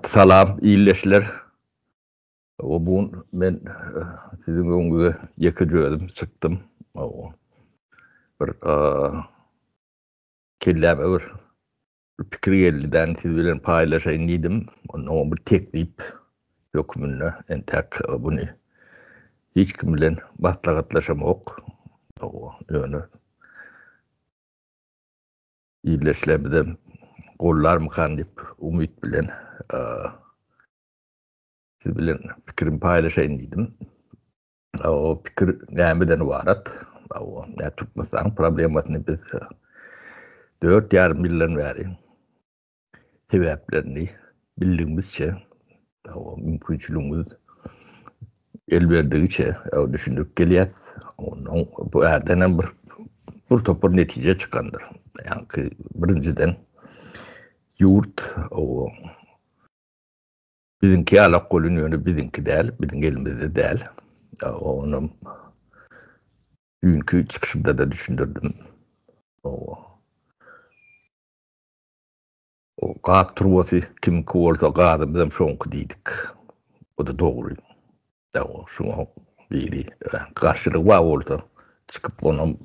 Salam ildeşler. O bu gün men siziň öňüňize ýekeje özüm çykdym. Bir kelläme bir pikir geldi däni siz bilen paýlaşaýyn diýdim. Ondan bir teklip hökmünde entäk buny hiç kim bilen maslahatlaşamok. Ýöne ildeşlerimizem gollarmykan diýip umyt bilen siz bilen pikirimi paýlaşaýyn diýdim. O pikir nämeden ybarat? O ne Türkmenistanyň problemasyny biz 4,5 ýyldan bäri sebäplerini bildigimizçe, o mümkinçiligimiz el berdigiçe düşündirip gelýäs. Ondan bu ýerden hem bir bir topar netije çykandyr. Ýagny birinjiden ýurt o Biziňki ýalak welin ýöne biziňki däl, biziň elimizde däl. Onam düýnki çykyşymda-da düşündirdim. O gaz turbasy kimiňki bolsa gazymyzam şoňky diýdik. O-da dogry. Şuňa biri garşylygy bar bolsa çykyp onam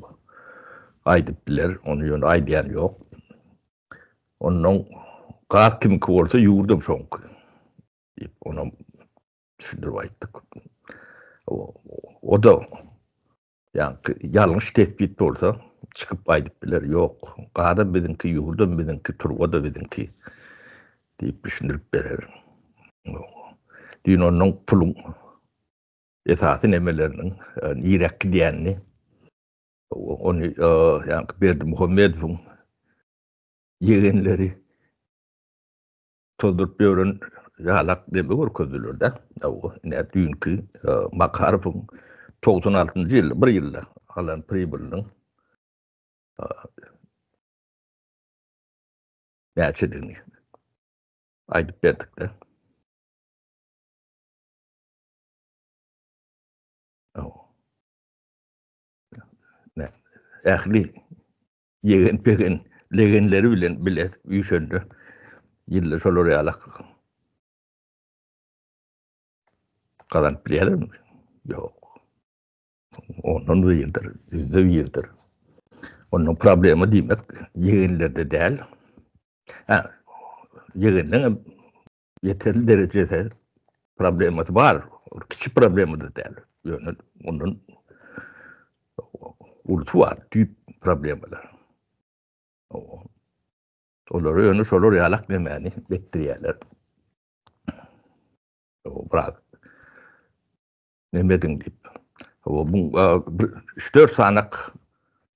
aýdyp biler. Ony ýöne aýdýan ýok. Onnoň gaz kimiňki bolsa ýurdam şoňky diýip, onam düşündirip aýtdyk. O-da ýaňky ýalňyş tesbit bolsa çykyp aýdyp biler, ýok, gazam biziňki, ýurdam biziňki, turba-da biziňki diýip düşündirip berer. Düýn onnoň puluň esasy nemeleriniň niräk gidýänini Ony ýaňky Berdimuhamedowyň ýegenleri tozduryp ýören ýalak neme görkezdiler-de. Ine düýnki Makarowyň 96-njy ýylda, bir ýylda alan pribylynyň näçedigini aýdyp berdik-de. Ähli ýegen-pegen legenleri bilen bile üýşende ýylda şolar ýalak gazanyp bilýärlermi? Ýok. Ondan birdir, ýüzde birdir. Ondan problema diýmek ýegenlerde däl. Hä, ýegenleň Ýeterli derejede problemasy bar. Kiçi problema-da däl. Ýöne ondan ulusy bar, düýp problemalar. Olary ýöne şolar ýalak nemäni etdirýärler. Biraz neme ediň diýip. Bu 3-4 sanak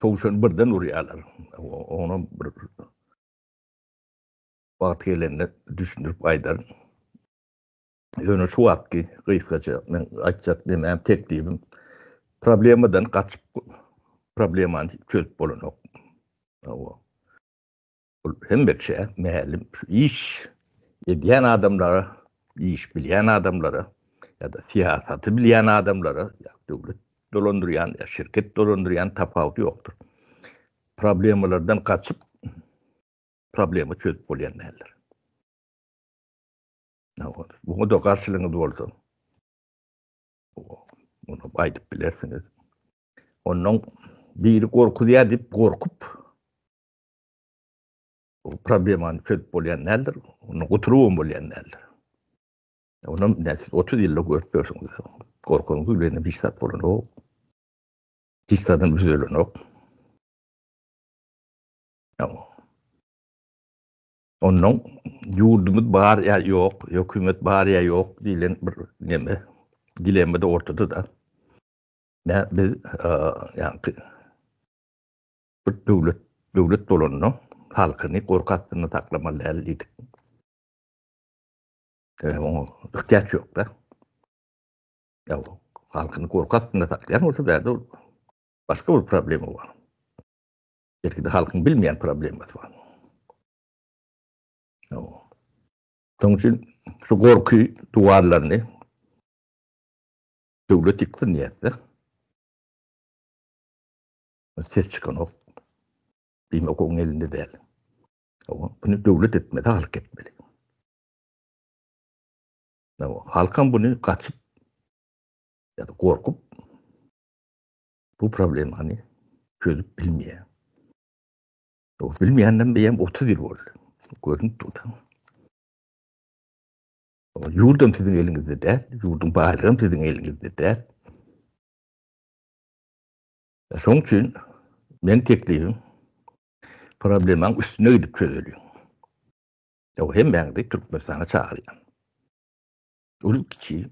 towşan birden urýarlar. Onam bir Wagty gelende düşündirip aýdaryn. Ýöne şu wagtky gysgaça men aýtjak nemäm, teklibim problemadan gaçyp problemany çözüp bolanok. Hawa. Ol hemme kişä mälim şu iş edýän adamlara, iş bilýän adamlara ýa-da syýasaty bilýän adamlara, ýa döwlet dolandyrýan, ýa şirket dolandyrýan tapawudy ýokdur. Problemalardan gaçyp problema çözüp bolýan däldir. Buňa da garşylygyňyz bolsa, muny aýdyp bilersiňiz. Ondan biri gorkuzýar diýip gorkup, bu problemany çözüp bolýan däldir. Onu gutulybam bolýan däldir. Ondan näçe 30 ýylda görüp ýörsüňiz. Gorkunyňyz bilen hiç zat bolanok. Hiç zadam düzelenok. Ondan ýurdumyz bar ýa ýok, hökümet bar ýa ýok diýlen bir neme, dilemma da ortada da. Ne biz ýaňky bir döwlet döwlet bolanda halkyny gorky astynda saklamaly däl diýdik. Sebäbi oňa ihtiýaç ýok da. Ýa halkyny gorky astynda saklaýan bolsa bärde başga bir problema bar. Belki-de halkyň bilmeýän problemasy bar. Şonuň üçin şu gorky duwarlaryny döwlet ýyksyn diýýäs-de. Ses çykanok. Diýmek oň elinde däl. Bunu döwlet etmeli, halk etmeli. Halkam buny gaçyp ýa-da gorkup bu problemany çözüp bilmeýär. Bilmeýänden beýem 30 ýyl boldy. Görünip dur. Ýurdam siziň eliňizde däl, ýurduň baýlygam siziň eliňizde däl. Şoň üçin meň teklibim problemaň üstüne gidip çözeliň. Ýa hemmäňizi Türkmenistana çagyrýan. Uly kiçi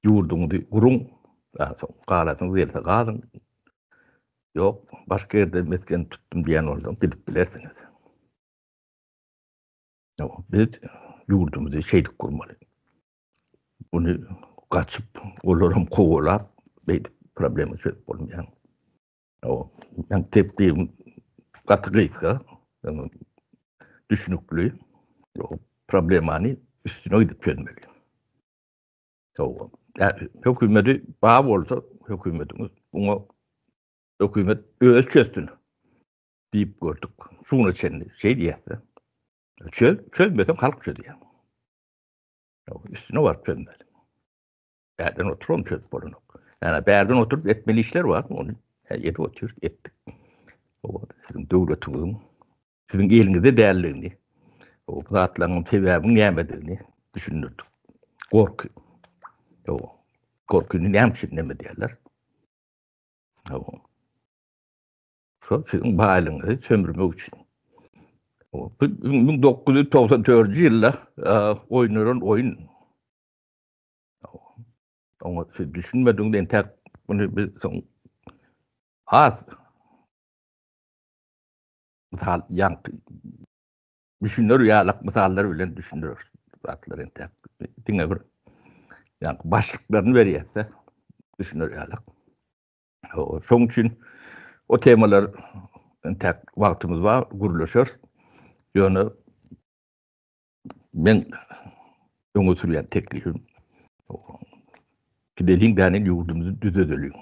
ýurduňyzy guruň, soň galasyňyz gelse galyň. Ýok, başga ýerde mesgen tutdum diýen bolsaň gidip bilersiňiz. Biz ýurdumyzy şeýdip gurmaly. Muny gaçyp, olaram kowalap, beýdip problema çözüp bolmaýar. Men teklibim gaty gysga, düşünikli. Problemany üstüne gidip çözmeli. Hökümeti bar bolsa, hökümetiňiz buňa hökümet öz çözsün. Diýip gördük. Şuna çenli şeý diýýäs-de. Çöz, çözmeseň halk çözýär. Üstüne baryp çözmeli. Bärden oturyp hem çözüp bolanok. Ýani bärden oturyp etmeli işler bar, ony edip otyr, etdik. O siziň döwletiňiziň siziň eliňizde däldigini, o zatlaryň sebäbiniň nämedigini düşündirdik. Gorky. O gorkyny näme üçin näme diýerler? O Şol siziň baýlygyňyzy sömürmek üçin. Bu 1994-nji ýylda oýnalan oýun. Oňa siz düşünmediňiz entäk muny biz soň has mysal ýaňky düşüner ýalak mysallar bilen düşündirer zatlar entäk. Diňe bir ýaňky başlyklaryny berýäs-de düşüner ýalak. Şoň üçin o temalar entäk wagtymyz bar, gürleşeris. Ýöne men öňe sürýän teklibim gideliň däniň ýurdumyzy düzedeliň.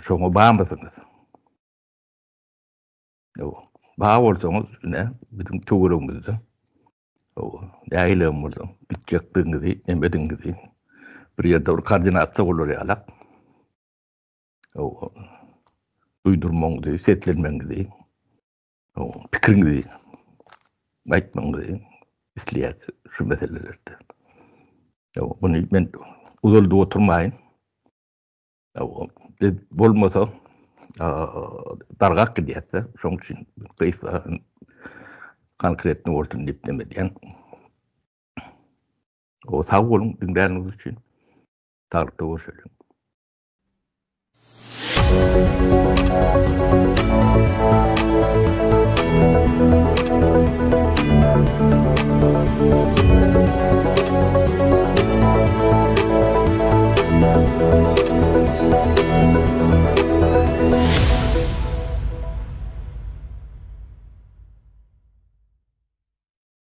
Şoňa barmysyňyz? Bar bolsaňyz, ine, biziň töweregimizde nähili hem bolsa gitjekdigiňizi, nemedigiňizi bir ýerde bir koordinasiýa bolar ýalak. Duýdurmagyňyzy, seslenmegiňizi, pikiriňizi aýtmagyňyzy isleýäs şu meselelerde. Muny men uzaldyp oturmaýyn. Biz bolmasa dargap gidýäs-de, şoň üçin gysga konkretny bolsun diýip neme edýän. O sag boluň diňläniňiz üçin. Saglykda görşeliň.